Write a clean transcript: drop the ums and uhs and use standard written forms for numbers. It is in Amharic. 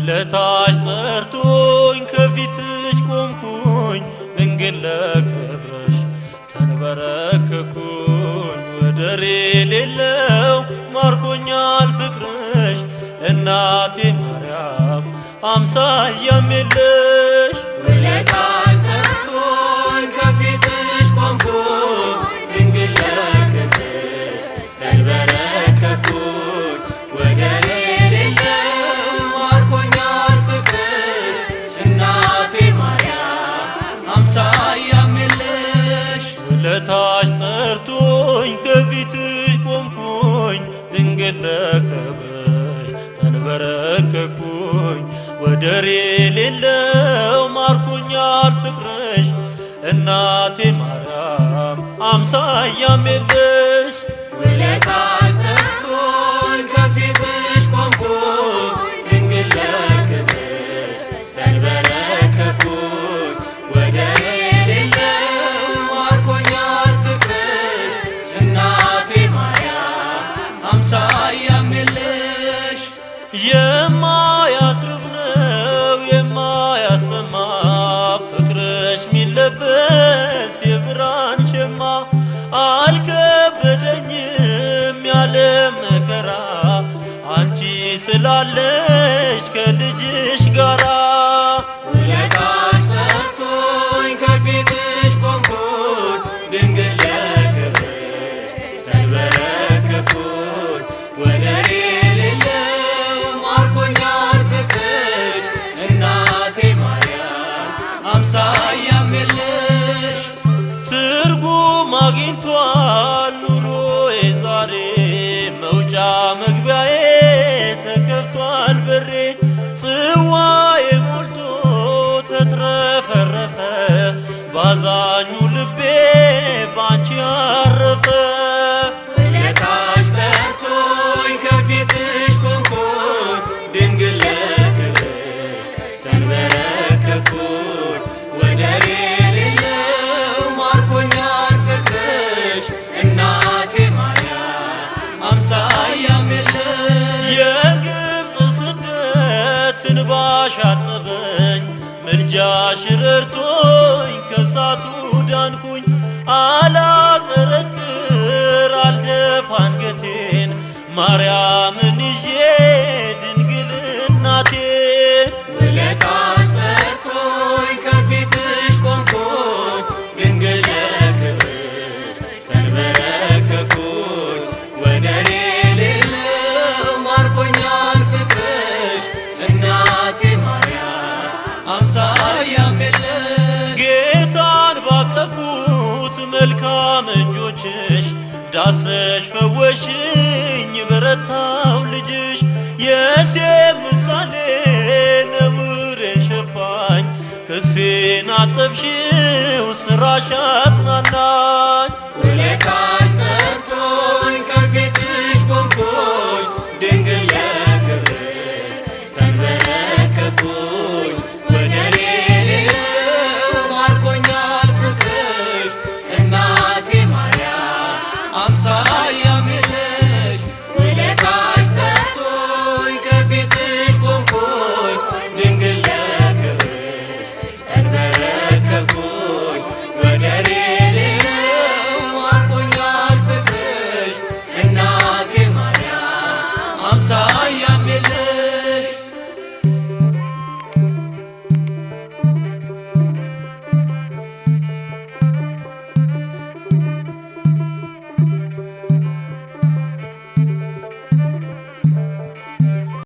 ውለታሽ ጠርቶኝ ከፊትሽ ቆምኩኝ፣ ድንግል ለክብርሽ ተንበረከኩኝ። ወደር የሌለው ማርኮኛል ፍቅርሽ፣ እናቴ ማርያም አምሳያም የለሽ። ውለታሽ ጠርቶኝ ከፊትሽ ቆምኩኝ፣ ድንግል ለክብርሽ ተንበረከኩኝ። ወደር የሌለው ማርኮኛል ፍቅርሽ፣ እናቴ ማርያም አምሳያም የለሽ። ውለታሽ ጠርቶኝ ከፊትሽ ቆምኩኝ፣ ድንግል ለክብርሽ ተንበረከኩኝ። ወደር የሌለው ማርኮኛል ፍቅርሽ፣ እናቴ ማርያም አምሳያም የለሽ። ውለታሽ ጠርቶኝ ከፊትሽ ቆምኩኝ፣ ድንግል ለክብርሽ ተንበረከኩኝ። ወደር የሌለው ማርኮኛል ፍቅርሽ፣ እናቴ ማርያም አምሳያም የለሽ። የማያስርብ ነው የማያስጠማ፣ ፍቅርሽ ሚለበስ የብርሃን ሸማ። አልከበደኝም ያለ መከራ፣ አንቺ ስላለሽ ከልጅሽ ጋራ። ውለታሽ ጠርቶኝ ከፊትሽ ቆምኩኝ፣ ድንግል ለክብርሽ ተንበረከኩኝ። ወደር የሌለው ማርኮኛል ፍቅርሽ፣ እናቴ ማርያም አምሳያም የለሽ። ትርጉም አግኝቷል ኑሮዬ ዛሬ፣ መውጫ መግቢያዬ ተከፍቷል በሬ። ጽዋዬ ሞልቶ ተትረፈረፈ፣ ባዛኙ ልቤ ባንቺ አረፈ። ውለታሽ ጠርቶኝ ከፊትሽ ቆምኩኝ፣ ድንግል ለክብርሽ ተንበረከኩኝ። ወደር የሌለው ማርኮኛል ፍቅርሽ፣ እናቴ ማርያም አምሳያም የለሽ። የግብፅ ስደት እንባሽ አጠበኝ፣ ምልጃሽ ረድቶኝ ከእሳቱ ዳንኩኝ። አላቀረቅር አልደፋ አንገቴን፣ ማርያምን ይዤ ድንግል እናቴን። ውለታሽ ጠርቶኝ ከፊትሽ ቆምኩኝ፣ ድንግል ለክብርሽ ተንበረከኩኝ። ወደር የሌለው ማርኮኛል ፍቅርሽ፣ እናቴ ማርያም አምሳያም የለሽ። ጌታን ባቀፉት መልካም እጆችሽ፣ ዳሰሽ ፈወሽኝ በረታው ልጅሽ። የሴም ምሳሌ ነውሬን ሸፋኝ፣ ክሴን አጠብሽው ስራሽ አጽናናኝ።